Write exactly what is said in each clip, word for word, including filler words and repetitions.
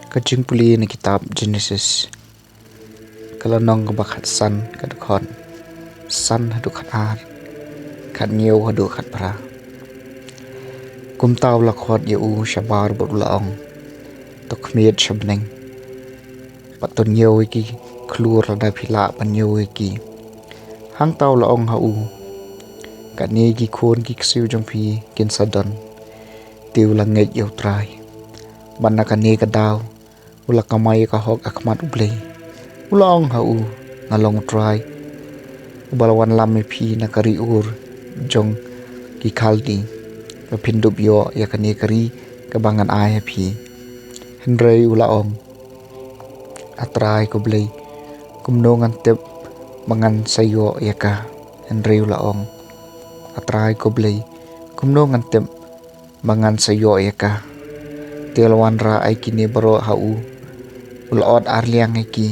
Ka jingpule na kitab Genesis, ka lynnong kaba khatsan, ka dkhot san haduh khatar, khathynñiew haduh khatphra. Kumta u la khot ïa u shabar bad u la ong, to khmied sha bneng, bad to ñiew ïa ki khlur lada phi lah ban ñiew ïa ki. Hangta u la ong ha u, kane ki khun ki ksiew jong phi kin sa don. Te u la ngeit ïa U Trai, bad na kane ka daw u la kamai ïa ka hok ha khmat U Blei. U la ong ha u, nga long U Trai, uba la wanlam ïa phi na ka ri Ur jong ki Khaldi, ba phin dup ïoh ïa kane ka ri kaba ngan ai ha phi. Hynrei u la ong, A Trai ko Blei, kumno ngan tip ba ngan sa ïoh ïa ka? Hynrei u la ong, A Trai ko Blei, kumno ngan tip ba ngan sa ïoh ïa ka? Te u la wanrah ïa kine baroh ha u. U la ot arliang ïa ki,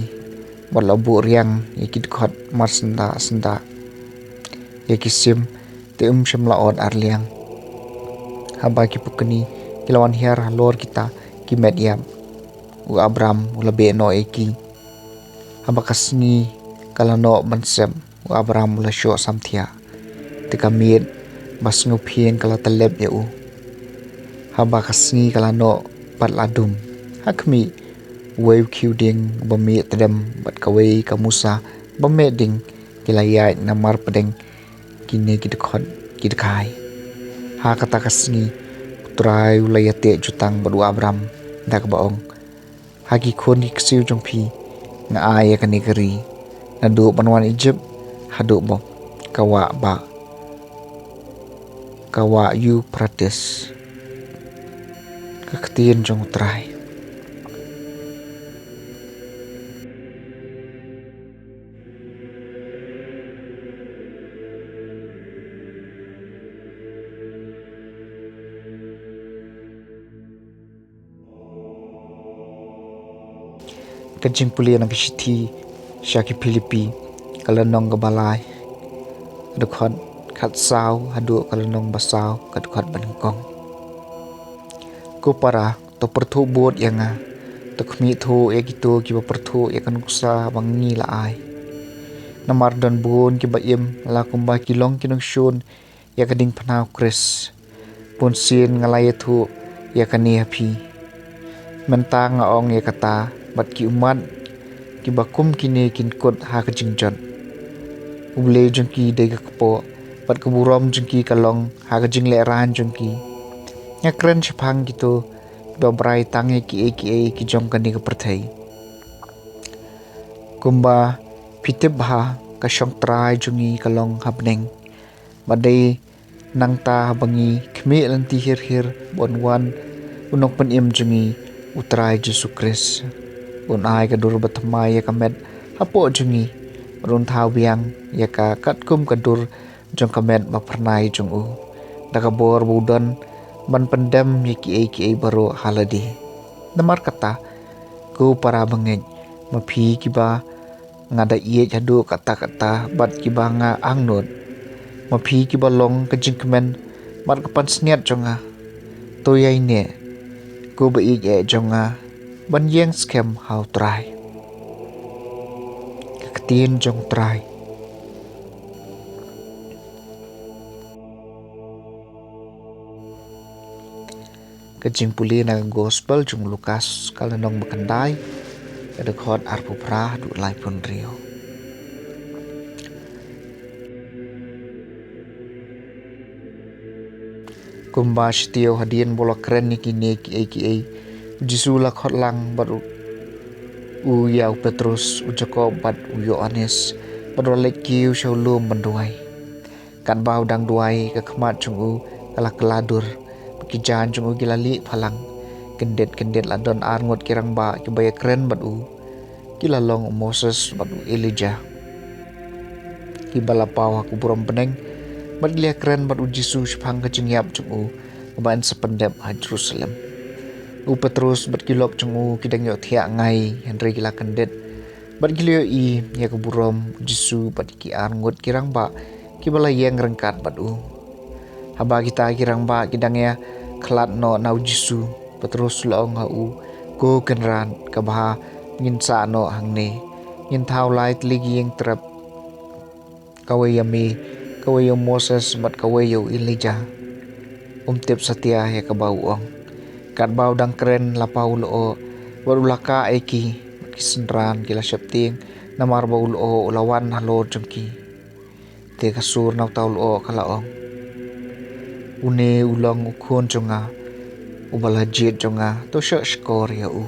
bad la buh riang ïa ki dkhot mar syndah syndah ïa ki sim, te um shym la ot arliang. Haba ki pukni ki la wan hiar halor kita ki met ïap, u Abram u la beh noh ïa ki. Haba ka sngi ka la noh ban sep, u Abram u la shoh samthiah. Te ka miet ba sngewphieng ka la tyllep ïa u. Haba ka sngi ka la noh bad la dum, ha khmih, uwei u khiew dieng ba mih tdem bad kawei ka musa ba meh ding ki la ïaid namar pdeng kine ki dkhot ki dkhai. Ha kata ka sngi U Trai u la ïateh jutang bad u Abram da kaba ong, ha ki khun ki ksiew jong phi nga ai ïa kane ka ri, naduh ban wan Ijipt haduh ba ka wah ba ka wah Euphrates. Ka ktien jong U Trai. Ka jingpule na ka shithi sha ki Philippi, ka lynnong kaba lai, ka dkhot khatsaw haduh ka lynnong ba saw, ka dkhot ba nyngkong. Ko para, to pyrthuh bud ïa nga, to khmih thuh ïa kito kiba pyrthuh ïa ka nuksa ba ngi la ai. Namar don bun kiba im la kumba ki long ki nongshun ïa ka diengphna U Khrist. Bunsien nga la ïathuh ïa kane ha phi. Mynta nga ong ïa kata bad ki ummat kiba kum kine kin kut ha ka jingjot. U Blei jong ki dei ka kpoh, bad ka burom jong ki ka long ha ka jinglehrain jong ki. Nga kren shaphang kito kiba brai tang ïa kiei kiei ki jong kane ka pyrthei. Kumba phi tip bha, ka shong trai jong ngi ka long ha bneng. Ba dei nangta haba ngi khmih lynti hir hir, ba un wan U Nongpynim jong ngi, U Trai Jisu Khrist. Un ai ka dur bathymmai ïa ka met hapoh jong ngi, bad un thaw biang ïa ka katkum ka dur jong ka met ba phyrnai jong u, da ka bor ba u don ban pyndem ïa kiei kiei baroh ha lade. Namar kata, ko para bangeit, ma phi kiba nga da ïeit haduh katta katta bad kiba nga angnud, ma phi kiba long ka jingkmen bad ka pansngiat jong nga, to ïaineh, ko ba ïeit eh jong nga, ban ïeng skhem ha U Trai. Ka ktien jong U Trai. Ka jingpule na ka Gospel jong u Lukas, ka lynnong ba khyndai, ka dkhot arphew phra haduh laiphew hynriew. Kumba shi taïew hadien ba u la kren ïa kine kiei kiei, U Jisu u la khot lang bad u, u ïa u Petrus, u Jakob bad u Ïoannis, bad u la leit kiew sha u lum ban duwai. Katba u dang duwai, ka khmat jong u ka la kylla dur, bad ki jaiñ jong u ki la lieh phalang. Kyndit kyndit la don arngut ki rangbah kiba ïakren bad u. Ki la long u Moses bad u Elijah, kiba la paw ha ka burom bneng, bad ki la ïakren bad U Jisu shaphang ka jingïap jong u, ba yn sa pyndep ha Jerusalem. U Petrus bad ki lok jong u ki dang ïohthiah ngai, hynrei ki la kyndit, bad ki la ïohi ïa ka burom U Jisu bad ki arngut ki rangbah kiba la ïeng ryngkat bad u. Haba kita ki rangbah ki dang ïakhlad noh na U Jisu, Petrus u la ong ha u, Ko Kynrad, kaba ngin sah noh hangne, ngin thaw lai tylli ki ïing trep, kawei ïa me, kawei ïa u Moses bad kawei ïa u Elijah. Um tip satia ïa kaba u ong. Katba u dang kren la paw u lyoh bad u la kah ïa ki, bad ki synran ki la sheptieng namar ba u lyoh u la wan halor jong ki. Te ka sur na uta u lyoh ka la ong, une u long u khun jong nga uba la jied jong nga, to shoh shkor ïa u.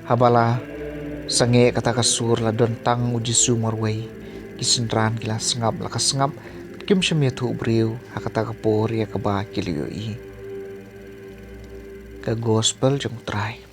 Haba la sangeh kata ka sur la don tang u Jisu marwei. Ki synran ki la sngap la ka sngap, kim shym ïathuh briew ha kata ka por ïa kaba ki la ïohi. Ka Gospel jong u Trai.